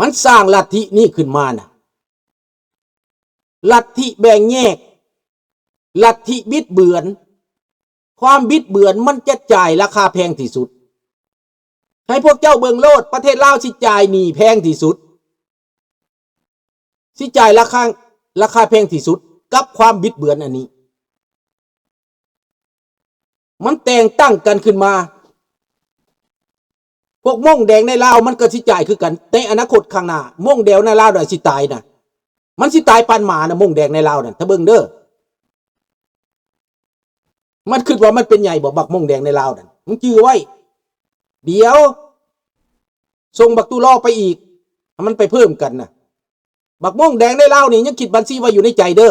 ມັນສ້າງລັດທິນີ້ຂຶ້ນມານະ ລັດທິແບ່ງແຍກ ລັດທິບິດເບືອນ. ຄວາມບິດເບືອນມັນຈະຈ່າຍລາຄາແພງທີ່ສຸດ. ໃຫ້ພວກເຈົ້າເບິ່ງໂລດ ປະເທດລາວຊິຈ່າຍໜີ້ແພງທີ່ສຸດ ຊິຈ່າຍລາຄາ ລາຄາແພງທີ່ສຸດກັບຄວາມບິດເບືອນອັນນີ້. ມັນແຕ່ງຕັ້ງກັນຂຶ້ນມາ. ພວກມົ້ງແດງໃນລາວມັນກໍຊິຈ່າຍຄືກັນ ໃນອະນາຄົດຂ້າງໜ້າ. ມົ້ງແດງໃນລາວນະ ຊິຕາຍນະ ມັນຊິຕາຍປານໝານະ ມົ້ງແດງໃນລາວນັ້ນ ຖ້າເບິ່ງເດີ. ມັນຄິດວ່າມັນເປັນໃຫຍ່ບໍ່ ບັກມົ້ງແດງໃນລາວນັ້ນ? ມຶງຈື່ໄວ້ ດຽວສົ່ງບັກຕຸລໍໄປອີກ ໃຫ້ມັນໄປເພີ່ມກັນນະ. ບັກມົ້ງແດງໃນລາວນີ້ຍັງຄິດບັນຊີໄວ້ຢູ່ໃນໃຈເດີ.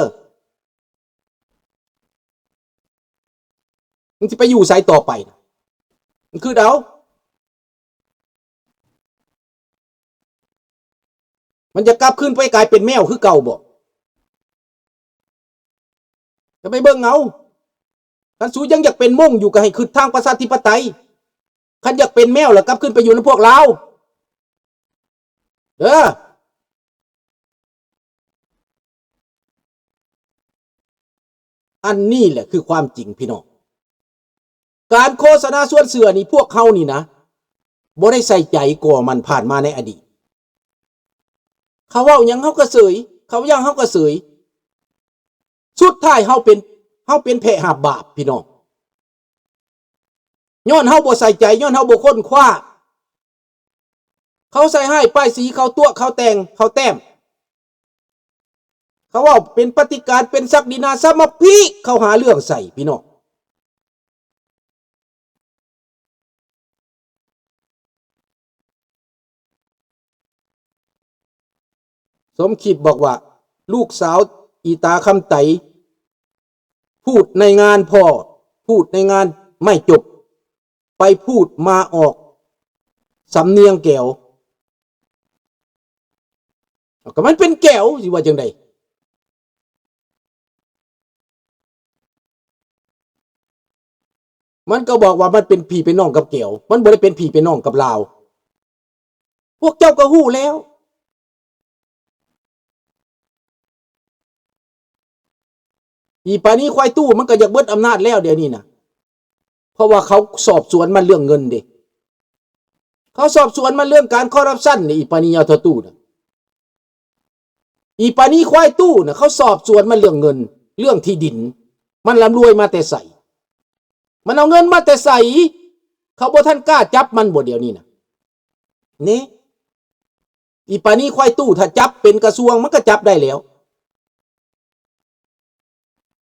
ມັນຊິໄປຢູ່ໃສຕໍ່ໄປ? ມັນຄິດເອົາ ມັນຈະກັບຄືນໄປກາຍເປັນແມວຄືເກົ່າບໍ່? ຈະໄປເບິ່ງເອົາ. ຄັນສູຍັງຢາກເປັນມົ້ງຢູ່ ກໍໃຫ້ຄິດທາງປະຊາທິປະໄຕ. ຄັນຢາກເປັນແມວ ແລ້ວກັບຄືນໄປຢູ່ນຳພວກລາວ. ເອີ. ອັນນີ້ແຫຼະຄືຄວາມຈິງພີ່ນ້ອງ. ການໂຄສະນາຊວນເຊື່ອນີ້ ພວກເຮົານີ້ນະ ບໍ່ໄດ້ໃສ່ໃຈກໍມັນຜ່ານມາໃນອະດີດ. ເຂົາເວົ້າຫຍັງເຮົາກໍເສີຍ, ເຂົາຫຍັງເຮົາກໍເສີຍ. ສຸດທ້າຍເຮົາເປັນ, ເຮົາເປັນແພະຮັບບາບ ພີ່ນ້ອງ. ຍ້ອນເຮົາບໍ່ໃສ່ໃຈ, ຍ້ອນເຮົາບໍ່ຄົ້ນຄວ້າ. ເຂົາໃສ່ຮ້າຍປ້າຍສີ, ເຂົາຕົວະ, ເຂົາແຕ່ງ, ເຂົາແຕ້ມ. ເຂົາເວົ້າເປັນປະຕິການ, ເປັນສັກດິນາສະມາພິ, ເຂົາຫາເລື່ອງໃສ່ ພີ່ນ້ອງ. ສົມຄິດບອກວ່າ ລູກສາວອີຕາຄຳໄຕ ພູດໃນງານພໍ່, ພູດໃນງານໄມ້ຈົບ, ໄປພູດມາອອກສຳນຽງແກວ. ເອົາ ກໍມັນເປັນແກວ ຊິວ່າຈັ່ງໃດ? ມັນກໍບອກວ່າມັນເປັນພີ່ເປັນນ້ອງກັບແກວ, ມັນບໍ່ໄດ້ເປັນພີ່ເປັນນ້ອງກັບລາວ. ພວກເຈົ້າກໍຮູ້ແລ້ວ. ອີປານີຄວາຍຕູ້ມັນກໍຢາກເບິດອຳນາດແລ້ວດຽວນີ້ນະ, ເພາະວ່າເຂົາສອບສວນມັນເລື່ອງເງິນເດ້. ເຂົາສອບສວນມັນເລື່ອງການຄໍຣັບຊັນເດ້ ອີປານີຍາວເຖົ້າຕູ້ນະ. ອີປານີຄວາຍຕູ້ນະ ເຂົາສອບສວນມັນເລື່ອງເງິນ, ເລື່ອງທີ່ດິນ. ມັນລ່ຳລວຍມາແຕ່ໃສ? ມັນເອົາເງິນມາແຕ່ໃສ? ເຂົາບໍ່ທັນກ້າຈັບມັນບໍ່ດຽວນີ້ນະ? ນີ້ ອີປານີຄວາຍຕູ້ ຖ້າຈັບເປັນກະຊວງ ມັນກໍຈັບໄດ້ແລ້ວ.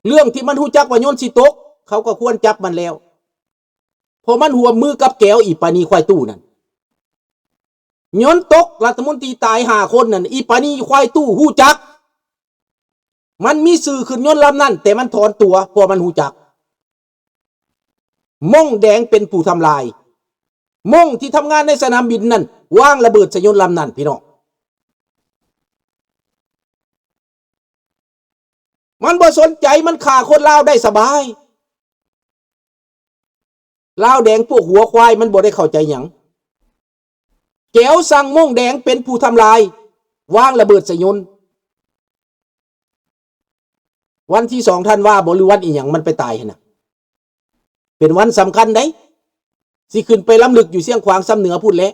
ເລື່ອງທີ່ມັນຮູ້ຈັກວ່າຍົນຊິຕົກ ເຂົາກໍຄວນຈັບມັນແລ້ວ, ເພາະມັນຮ່ວມມືກັບແກວ ອີປານີຄວາຍຕູ້ນັ້ນ. ຍົນຕົກ ລັດຖະມົນຕີຕາຍຫ້າຄົນນັ້ນ ອີປານີຄວາຍຕູ້ຮູ້ຈັກ. ມັນມີຊື່ຂຶ້ນຍົນລຳນັ້ນ ແຕ່ມັນຖອນຕົວ ເພາະມັນຮູ້ຈັກ. ມົ້ງແດງເປັນຜູ້ທຳລາຍ. ມົ້ງທີ່ທຳງານໃນສະໜາມບິນນັ້ນ ວາງລະເບີດໃສ່ຍົນລຳນັ້ນ ພີ່ນ້ອງ. ມັນບໍ່ສົນໃຈ, ມັນຂ້າຄົນລາວໄດ້ສະບາຍ. ລາວແດງພວກຫົວຄວາຍ ມັນບໍ່ໄດ້ເຂົ້າໃຈຫຍັງ. ແກວສັ່ງມົ້ງແດງເປັນຜູ້ທຳລາຍ, ວາງລະເບີດໃສ່ຍົນ. ວັນທີສອງທັນວາບໍ ຫຼືວັນອີ່ຫຍັງມັນໄປຕາຍຫັ້ນນະ, ເປັນວັນສຳຄັນໃດ໋. ຊິຂຶ້ນໄປລຳລຶກຢູ່ຊຽງຂວາງຊຳເໜືອພຸ້ນແຫຼະ.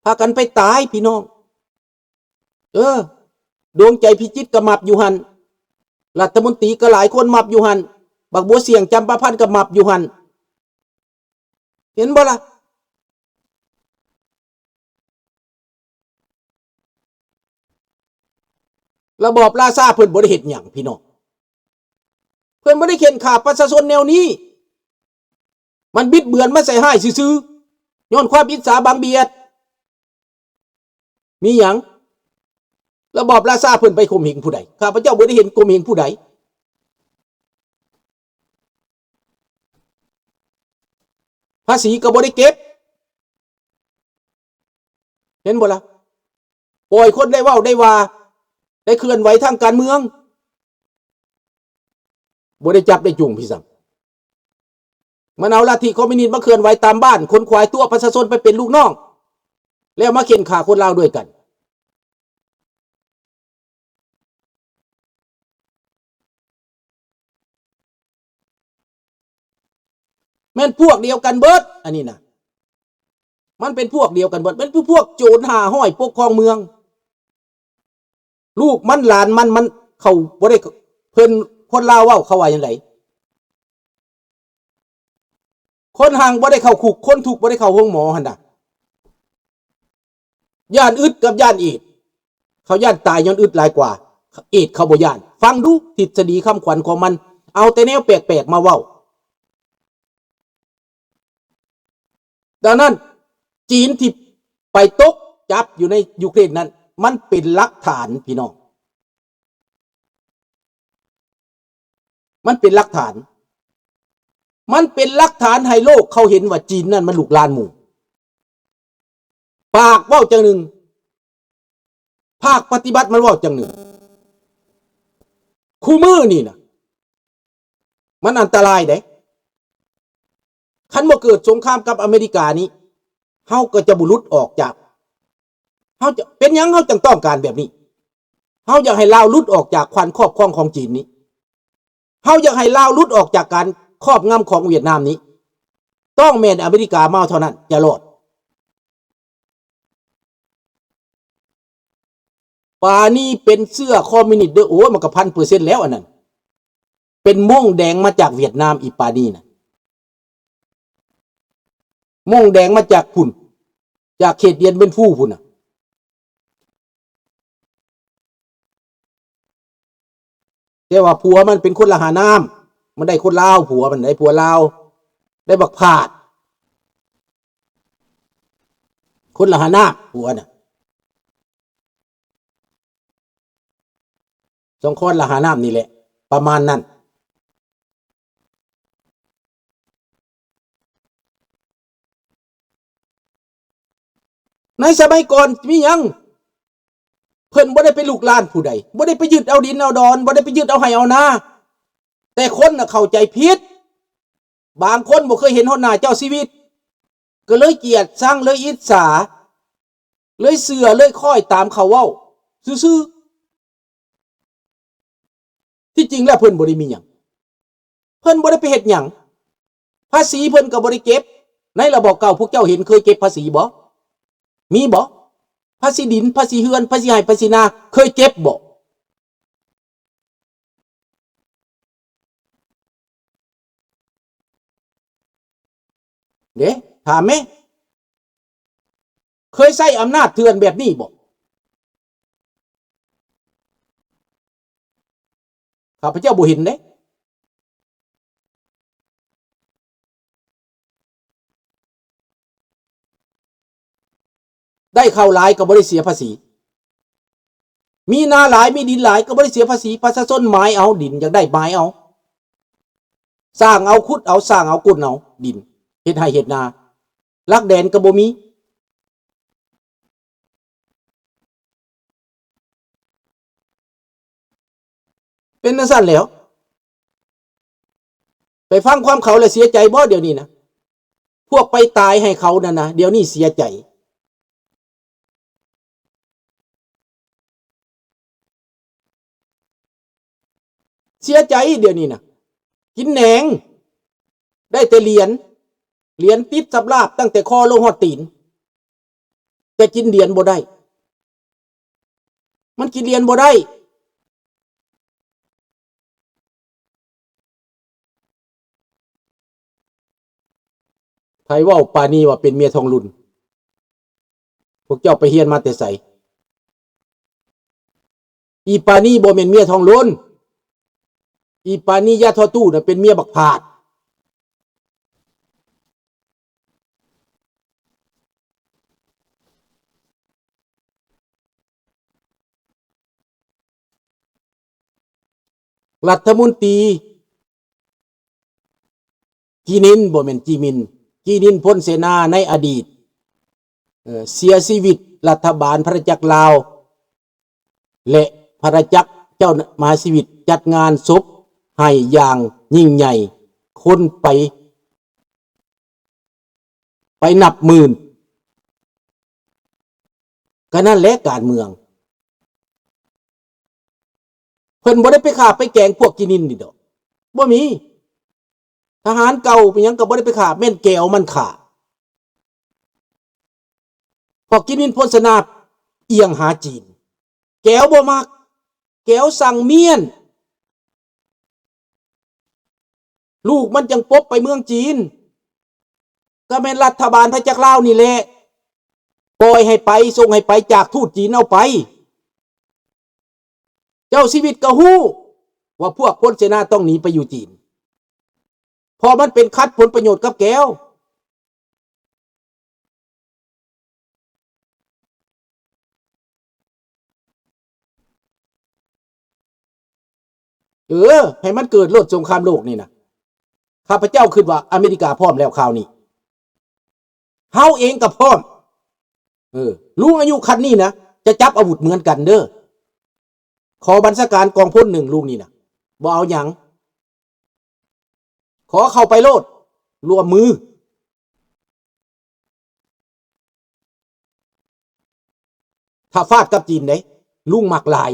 ພາກັນໄປຕາຍພີ່ນ້ອງ. ເອີ ດວງໃຈພິຈິດກໍມັບຢູ່ຫັ້ນ, ລັດຖະມົນຕີກໍຫຼາຍຄົນມັບຢູ່ຫັ້ນ, ບັກບົວສ່ຽງ ຈຳປາພັນ ກໍມັບຢູ່ຫັ້ນ. ເຫັນບໍ່ລະ? ລະບອບລາຊາເພິ່ນບໍ່ໄດ້ເຮັດຫຍັງພີ່ນ້ອງ. ເພິ່ນບໍ່ໄດ້ເຂັ່ນຂ້າປະຊາຊົນແນວນີ້. ມັນບິດເບືອນ ມາໃສ່ຮ້າຍຊື່ໆ ຍ້ອນຄວາມອິດສາບັງບຽດ. ມີຫຍັງ? ລະບອບລາຊາເພິ່ນໄປຂົ່ມເຫງຜູ້ໃດ? ຂ້າພະເຈົ້າບໍ່ໄດ້ເຫັນຂົ່ມເຫງຜູ້ໃດ. ພາສີກໍບໍ່ໄດ້ເກັບ. ເຫັນບໍ່ລະ? ປ່ອຍຄົນໄດ້ເວົ້າໄດ້ວ່າ, ໄດ້ເຄື່ອນໄຫວທາງການເມືອງ. ບໍ່ໄດ້ຈັບໄດ້ຈູງພີ່ສັງ. ມັນເອົາລັດທິຄອມມິວນິດມາເຄື່ອນໄຫວຕາມບ້ານ, ຂົນຂວາຍຕົວະປະຊາຊົນໄປເປັນລູກນ້ອງ, ແລ້ວມາເຂັ່ນຂ້າຄົນລາວດ້ວຍກັນ. ແມ່ນພວກດຽວກັນເບິດ ອັນນີ້ນະ ມັນເປັນພວກດຽວກັນເບິດ ແມ່ນພວກໂຈນຫ້າຮ້ອຍປົກຄອງເມືອງ ລູກມັນຫຼານມັນ ມັນ ເຂົາບໍ່ໄດ້ ເພິ່ນ ຄົນລາວເວົ້າເຂົາວ່າຈັ່ງໃດ? ຄົນຮັ່ງບໍ່ໄດ້ເຂົ້າຄຸກ ຄົນທຸກບໍ່ໄດ້ເຂົ້າໂຮງໝໍຫັ້ນນະ ຢ້ານອຶດກັບຢ້ານເອດ ເຂົາຢ້ານຕາຍຍ້ອນອຶດຫຼາຍກວ່າ ເອດເຂົາບໍ່ຢ້ານ. ຟັງດູທິດສະດີຄຳຂວັນຂອງມັນ ເອົາແຕ່ແນວແປກໆມາເວົ້າ. ດັ່ງນັ້ນ ຈີນທີ່ໄປຕົກຈັບຢູ່ໃນຢູເຄຣນນັ້ນ ມັນເປັນຫຼັກຖານ ພີ່ນ້ອງ. ມັນເປັນຫຼັກຖານ ມັນເປັນຫຼັກຖານໃຫ້ໂລກເຂົາເຫັນວ່າຈີນນັ້ນມັນລູກຫຼານໝູ່. ປາກເວົ້າຈັ່ງໜຶ່ງ ພາກປະຕິບັດມັນເວົ້າຈັ່ງໜຶ່ງ. ຄູ່ມື້ນີ້ນະ ມັນອັນຕະລາຍເດ້. ຄັນບໍ່ເກີດສົງຄາມກັບອາເມລິການີ້ ເຮົາກໍຈະບໍ່ຫຼຸດອອກຈາກ ເຮົາຈະ ເປັນຫຍັງເຮົາຈຶ່ງຕ້ອງການແບບນີ້? ເຮົາຢາກໃຫ້ລາວຫຼຸດອອກຈາກຄວາມຄອບຄອງຂອງຈີນນີ້. ເຮົາຢາກໃຫ້ລາວຫຼຸດອອກຈາກການຄອບງຳຂອງຫວຽດນາມນີ້. ຕ້ອງແມ່ນອາເມລິກາມາເທົ່ານັ້ນຈະລອດ. ປານີເປັນເຊື້ອຄອມມິວນິດເດີ້. ໂອ້ຍ ມັນກໍພັນເປີເຊັນແລ້ວອັນນັ້ນ. ເປັນມົ້ງແດງມາຈາກຫວຽດນາມ ອີປານີນະ. ມົ້ງແດງມາຈາກພຸ້ນ ຈາກເຂດດຽນເບນຟູພຸ້ນນະ. ແຕ່ວ່າຜົວມັນເປັນຄົນລະຫານ້ຳ ມັນໄດ້ຄົນລາວ ຜົວມັນໄດ້ຜົວລາວ ໄດ້ບັກພາດ ຄົນລະຫານ້ຳ ຜົວນະ ສອງຄົນລະຫານ້ຳນີ້ແຫຼະ ປະມານນັ້ນ. ໃນສະໄໝກ່ອນມີຫຍັງ? ເພິ່ນບໍ່ໄດ້ໄປລຸກລານຜູ້ໃດ, ບໍ່ໄດ້ໄປຍຶດເອົາດິນເອົາດອນ, ບໍ່ໄດ້ໄປຍຶດເອົາໄຮ່ເອົານາ. ແຕ່ຄົນນະເຂົ້າໃຈຜິດ, ບາງຄົນບໍ່ເຄີຍເຫັນຮອດໜ້າເຈົ້າຊີວິດ, ກໍເລີຍກຽດຊັງ, ເລີຍອິດສາ, ເລີຍເຊື່ອ, ເລີຍຄ້ອຍຕາມເຂົາເວົ້າຊື່ໆ. ທີ່ຈິງແລ້ວເພິ່ນບໍ່ໄດ້ມີຫຍັງ, ເພິ່ນບໍ່ໄດ້ໄປເຮັດຫຍັງ, ພາສີເພິ່ນກໍບໍ່ໄດ້ເກັບ. ໃນລະບອບເກົ່າພວກເຈົ້າເຫັນເຄີຍເກັບພາສີບໍ່? ມີບໍ່? ພາສີດິນ, ພາສີເຮືອນ, ພາສີໄຮ່, ພາສີນາ ເຄີຍເກັບບໍ່? ເດ້ ຖາມແມ. ເຄີຍໃຊ້ອຳນາດເຖື່ອນແບບນີ້ບໍ່? ຂ້າພະເຈົ້າບໍ່ເຫັນເດ້. ໄດ້ເຂົ້າຫຼາຍກໍບໍ່ໄດ້ເສຍພາສີ, ມີນາຫຼາຍ ມີດິນຫຼາຍກໍບໍ່ໄດ້ເສຍພາສີ. ປະຊາຊົນໝາຍເອົາດິນ, ຢາກໄດ້ໝາຍເອົາ, ສ້າງເອົາ, ຂຸດເອົາ, ສ້າງເອົາ, ກົ້ນເອົາດິນ, ເຮັດໄຮ່ເຮັດນາ. ຫຼັກແດນກໍບໍ່ມີ. ເປັນຈັ່ງຊັ້ນແຫຼ້ວ. ໄປຟັງຄວາມເຂົາແລ້ວເສຍໃຈບໍ່ດຽວນີ້ນະ? ພວກໄປຕາຍໃຫ້ເຂົານັ້ນນະ ດຽວນີ້ເສຍໃຈ. ເສຍໃຈດຽວນີ້ນະ, ກິນແໜງ ໄດ້ແຕ່ຫຼຽນ, ຫຼຽນຕິດສັບລາບຕັ້ງແຕ່ຄໍລົງຮອດຕີນ, ແຕ່ກິນຫຼຽນບໍ່ໄດ້, ມັນກິນຫຼຽນບໍ່ໄດ້. ໃຜເວົ້າປານີວ່າເປັນເມຍທອງລຸນ? ພວກເຈົ້າໄປຮຽນມາແຕ່ໃສ? ອີປານີບໍ່ແມ່ນເມຍທອງລຸນ, ອີປານີຢາທໍ່ຕູ້ນະເປັນເມຍບັກພາດ. ລັດຖະມົນຕີ ຈີມິນ ບໍ່ແມ່ນ ຈີມິນ ຈີມິນ ພົນເສນາ ໃນອະດີດ ເອີ ເສຍຊີວິດ. ລັດຖະບານພະນາຈັກລາວ ແລະ ພະນາຈັກເຈົ້າມະຫາຊີວິດ ຈັດງານສົບໃຫ້ຢ່າງຍິ່ງໃຫຍ່, ຄົນໄປ ໄປນັບໝື່ນ. ກໍນັ້ນແຫຼະການເມືອງ. ເພິ່ນບໍ່ໄດ້ໄປຂ້າໄປແກງພວກຈີມິນນີ້ດອກ, ບໍ່ມີ. ທະຫານເກົ່າເປັນຫຍັງກໍບໍ່ໄດ້ໄປຂ້າ ແມ່ນແກວມັນຂ້າ. ເພາະກິນມິນໂພຊະນາອຽງຫາຈີນ ແກວບໍ່ມັກ ແກວສັ່ງມ້ຽນ ລູກມັນຈັ່ງປົບໄປເມືອງຈີນ ກໍແມ່ນລັດຖະບານໄທຈັກລາວນີ້ແຫຼະ ປ່ອຍໃຫ້ໄປ ສົ່ງໃຫ້ໄປ ຈາກທູດຈີນເອົາໄປ. ເຈົ້າຊີວິດກໍຮູ້ວ່າພວກພົນເສນາຕ້ອງໜີໄປຢູ່ຈີນ ເພາະມັນເປັນຂັດຜົນປະໂຫຍດກັບແກວ. ເອີ ໃຫ້ມັນເກີດໂລດສົງຄາມໂລກນີ້ນະ. ຂ້າພະເຈົ້າຄິດວ່າອາເມລິກາພ້ອມແລ້ວຄາວນີ້. ເຮົາເອງກໍພ້ອມ. ເອີ ລຸງອາຍຸຂັ້ນນີ້ນະ ຈະຈັບອາວຸດເໝືອນກັນເດີ. ຂໍບັນຊາການກອງພົນໜຶ່ງ ລຸງນີ້ນະ ບໍ່ເອົາຫຍັງ. ຂໍເຂົ້າໄປໂລດ ຮ່ວມມື. ຖ້າຟາດກັບຈີນເດ້ ລຸງມັກຫຼາຍ.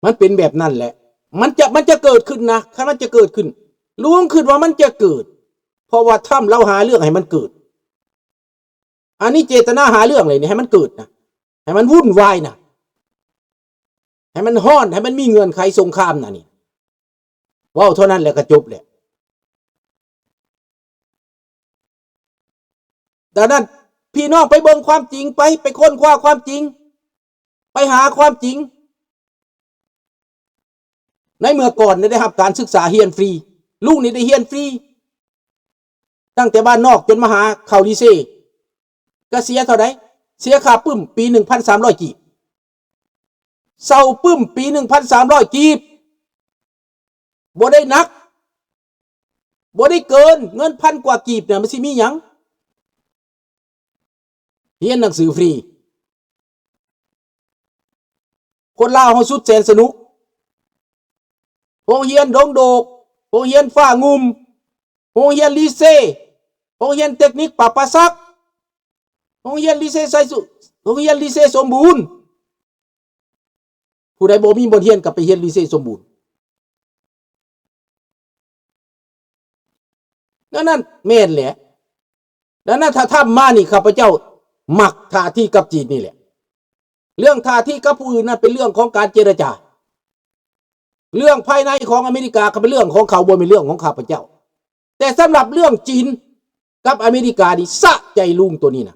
ມັນເປັນແບບນັ້ນແຫຼະ ມັນຈະ ມັນຈະເກີດຂຶ້ນນະ ຄັນມັນຈະເກີດຂຶ້ນ ລຸງຄິດວ່າມັນຈະເກີດ ເພາະວ່າທຣຳລາວຫາເລື່ອງໃຫ້ມັນເກີດ. ອັນນີ້ເຈດຕະນາຫາເລື່ອງເລີຍນີ້ ໃຫ້ມັນເກີດນະ ໃຫ້ມັນວຸ່ນວາຍນະ ໃຫ້ມັນຮ້ອນ ໃຫ້ມັນມີເງື່ອນໄຂສົງຄາມນະນີ້. ເວົ້າເທົ່ານັ້ນແຫຼະກໍຈົບແຫຼະ. ດັ່ງນັ້ນ ພີ່ນ້ອງໄປເບິ່ງຄວາມຈິງ ໄປ ໄປຄົ້ນຄວ້າຄວາມຈິງ ໄປຫາຄວາມຈິງ. ໃນເມື່ອກ່ອນໄດ້ຮັບການສຶກສາຮຽນຟຣີ ລຸງນີ້ໄດ້ຮຽນຟຣີ ຕັ້ງແຕ່ບ້ານນອກຈົນມາຫາເຂົ້າລີເຊ ກະເສຍເທົ່າໃດ? ເສຍຄ່າປຶ້ມປີໜຶ່ງພັນສາມຮ້ອຍກີບ. ເຊົ່າປຶ້ມປີໜຶ່ງພັນສາມຮ້ອຍກີບ ບໍ່ໄດ້ໜັກ ບໍ່ໄດ້ເກີນ ເງິນພັນກວ່າກີບນະ ມັນຊິມີຫຍັງ? ຮຽນໜັງສືຟຣີ. ຄົນລາວເຮົາສຸດແສນສະໜຸກ. ໂຮງຮຽນດົງໂດກ, ໂຮງຮຽນຟ້າງຸ່ມ, ໂຮງຮຽນລີເຊ, ໂຮງຮຽນເຕັກນິກປາປາສັກ, ໂຮງຮຽນລີເຊໄຊສຸ, ໂຮງຮຽນລີເຊສົມບູນ. ຜູ້ໃດບໍ່ມີບ່ອນຮຽນກໍໄປຮຽນລີເຊສົມບູນ. ນັ້ນ ນັ້ນແມ່ນແຫຼະ. ດັ່ງນັ້ນ ຖ້າທຳມານີ້ ຂ້າພະເຈົ້າມັກທ່າທີກັບຈີນນີ້ແຫຼະ. ເລື່ອງທ່າທີກັບຜູ້ອື່ນນັ້ນເປັນເລື່ອງຂອງການເຈລະຈາ. ເລື່ອງພາຍໃນຂອງອາເມລິກາກໍເປັນເລື່ອງຂອງເຂົາ, ບໍ່ແມ່ນເລື່ອງຂອງຂ້າພະເຈົ້າ. ແຕ່ສຳລັບເລື່ອງຈີນກັບອາເມລິການີ້ ສະໃຈລຸງໂຕນີ້ນະ.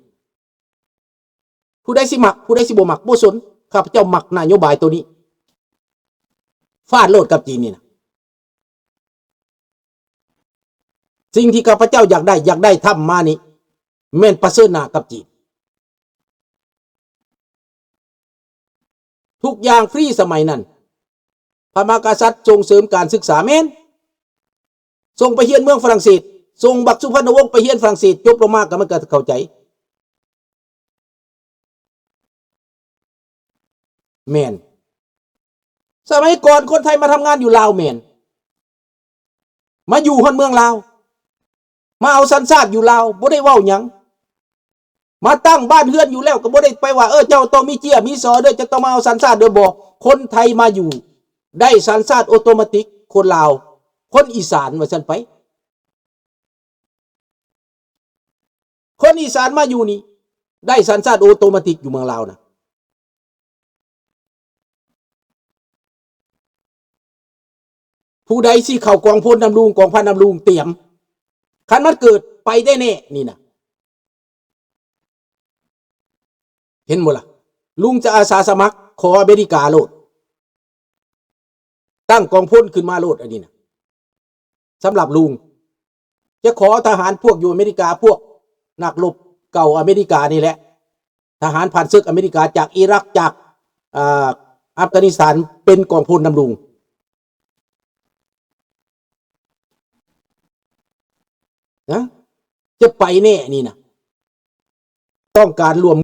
ຜູ້ໃດຊິມັກ ຜູ້ໃດຊິບໍ່ມັກ ບໍ່ສົນ. ຂ້າພະເຈົ້າມັກນະໂຍບາຍໂຕນີ້. ຟາດໂລດກັບຈີນນີ້ນະ. ສິ່ງທີ່ຂ້າພະເຈົ້າຢາກໄດ້, ຢາກໄດ້ທຳມານີ້ ແມ່ນປະເຊີນໜ້າກັບຈີນ. ທຸກຢ່າງຟຣີສະໄໝນັ້ນ. ພະມະຫາກະສັດສົ່ງເສີມການສຶກສາແມ່ນ. ສົ່ງໄປຮຽນເມືອງຝຣັ່ງເສດ, ສົ່ງບັກສຸພັນນະວົງໄປຮຽນຝຣັ່ງເສດ, ຈົບລົງມາກໍມັນກໍເຂົ້າໃຈ. ແມ່ນ. ສະໄໝກ່ອນຄົນໄທມາທຳງານຢູ່ລາວແມ່ນ. ມາຢູ່ຮອດເມືອງລາວ, ມາເອົາສັນຊາດຢູ່ລາວ, ບໍ່ໄດ້ເວົ້າຫຍັງ. ມາຕັ້ງບ້ານເຮືອນຢູ່ແລ້ວ ກໍບໍ່ໄດ້ໄປວ່າ ເອີ ເຈົ້າຕ້ອງມີເຈ້ຍມີສໍເດີ, ເຈົ້າຕ້ອງມາເອົາສັນຊາດເດີ, ບໍ່. ຄົນໄທມາຢູ່ ໄດ້ສັນຊາດໂອໂຕມາຕິກ ຄົນລາວ, ຄົນອີສານວ່າຊັ້ນໄປ. ຄົນອີສານມາຢູ່ນີ້ ໄດ້ສັນຊາດໂອໂຕມາຕິກຢູ່ເມືອງລາວນະ. ຜູ້ໃດຊິເຂົ້າກອງພົນນຳລຸງ, ກອງພັນນຳລຸງ, ຕຽມ. ຄັນມັນເກີດ ໄປໄດ້ແນ່ນີ້ນະ. ເຫັນບໍ່ລະ? ລຸງຈະອາສາສະໝັກ ຂໍອາເມລິກາໂລດ. ຕັ້ງກອງພົນຂຶ້ນມາໂລດ ອັນນີ້ນະ. ສຳລັບລຸງ ຈະຂໍທະຫານພວກຢູ່ອາເມລິກາ, ພວກນັກລົບເກົ່າອາເມລິການີ້ແຫຼະ, ທະຫານຜ່ານເສິກອາເມລິກາ ຈາກອີຣັກ, ຈາກ ອາ ອັຟການິສຖານ ເປັນກອງພົນນຳລຸງນະ. ຈະໄປແນ່ນີ້ນະ. ຕ້ອງການຮ່ວມ